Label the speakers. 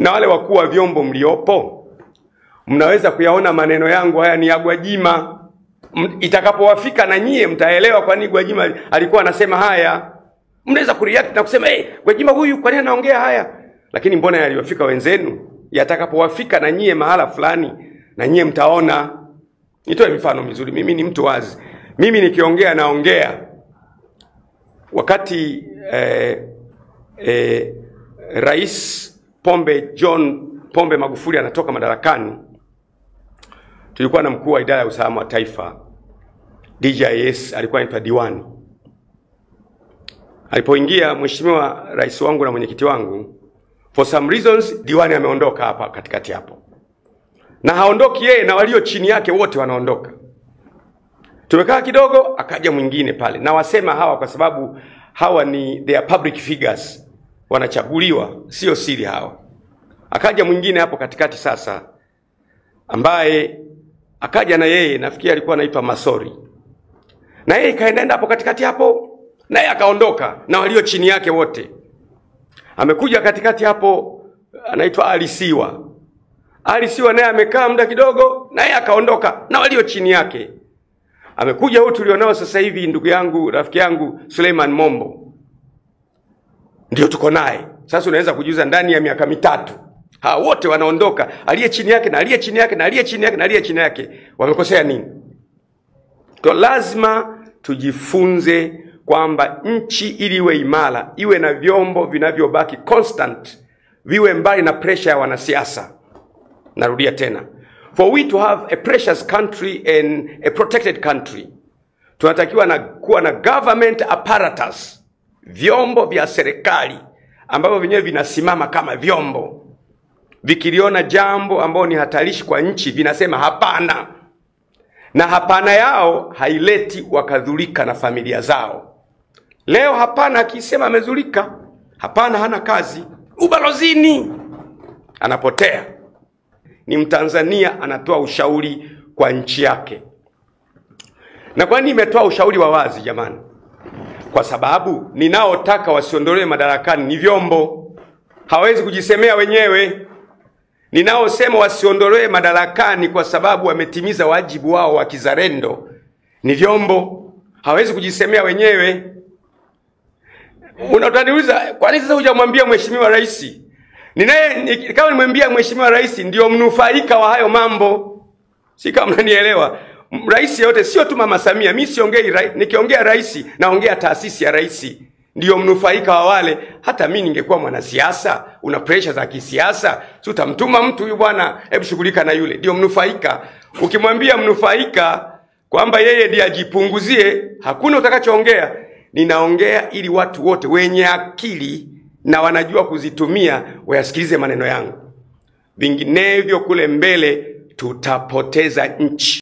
Speaker 1: Na wale wakuu wa vyombo mliopo, mnaweza kuyaona maneno yangu haya ni ya Gwajima. Itakapowafika na nyie mtaelewa kwa nini Gwajima alikuwa anasema haya. Mnaweza kureact na kusema hey, Gwajima huyu kwa nini anaongea haya? Lakini mbona yaliyofika wenzenu, yatakapowafika na nyie mahala fulani, na nyie mtaona. Nitoe mifano mizuri, mimi ni mtu wazi. Mimi nikiongea naongea. Wakati Rais Pombe John Pombe Magufuli anatoka madarakani, tulikuwa na mkuu wa idara ya usalama wa taifa DJIS, alikuwa anaitwa Diwani. Alipoingia mheshimiwa rais wangu na mwenyekiti wangu, for some reasons Diwani ameondoka hapa katikati hapo. Na haondoki yeye, na walio chini yake wote wanaondoka. Tumekaa kidogo, akaja mwingine pale. Na wasema hawa kwa sababu hawa ni they are public figures, wanachaguliwa, sio siri hawa. Akaja mwingine hapo katikati sasa, ambaye akaja na yeye, nafikiri alikuwa anaitwa Masori. Na yeye kaenda hapo katikati hapo, na yeye akaondoka na walio chini yake wote. Amekuja katikati hapo anaitwa Alisiwa. Alisiwa naye amekaa muda kidogo, na yeye akaondoka na walio chini yake. Amekuja huyu tulionao sasa hivi, ndugu yangu, rafiki yangu Suleiman Mombo. Ndio tuko naye. Sasa unaweza kujiuliza ndani ya miaka mitatu hawa wote wanaondoka, aliye chini yake na aliye chini yake na aliye chini yake na aliye chini yake, wamekosea nini? Kwa lazima tujifunze kwamba nchi ili iwe imara, iwe na vyombo vinavyobaki constant, viwe mbali na pressure ya wanasiasa. Narudia tena, for we to have a precious country and a protected country, tunatakiwa na kuwa na government apparatus, vyombo vya serikali ambavyo vyenyewe vinasimama kama vyombo. Vikiliona jambo ambalo ni hatarishi kwa nchi, vinasema hapana. Na hapana yao haileti wakadhulika na familia zao. Leo hapana akisema amezulika, hapana hana kazi, ubalozini anapotea. Ni Mtanzania anatoa ushauri kwa nchi yake. Na kwa nini nimetoa ushauri wa wazi jamani? Kwa sababu ninaotaka wasiondolewe madarakani ni vyombo, hawezi kujisemea wenyewe. Ninaosema wasiondolewe madarakani kwa sababu wametimiza wajibu wao wa kizalendo ni vyombo, hawezi kujisemea wenyewe. Unataniuliza kwa nini sasa hujamwambia mheshimiwa rais? Ninaye kama nimwambia mheshimiwa rais ndio mnufaika wa hayo mambo. Si kama mnanielewa. Rais yote sio tu Mama Samia, mimi siongei, nikiongea rais naongea taasisi ya rais. Ndio mnufaika wa wale. Hata mimi ningekuwa mwanasiasa, una pressure za kisiasa, si utamtuma mtu huyu bwana, hebu shughulika na yule. Ndio mnufaika. Ukimwambia mnufaika kwamba yeye ndiye ajipunguzie, hakuna utakachoongea. Ninaongea ili watu wote wenye akili na wanajua kuzitumia wayasikilize maneno yangu. Vinginevyo kule mbele tutapoteza nchi.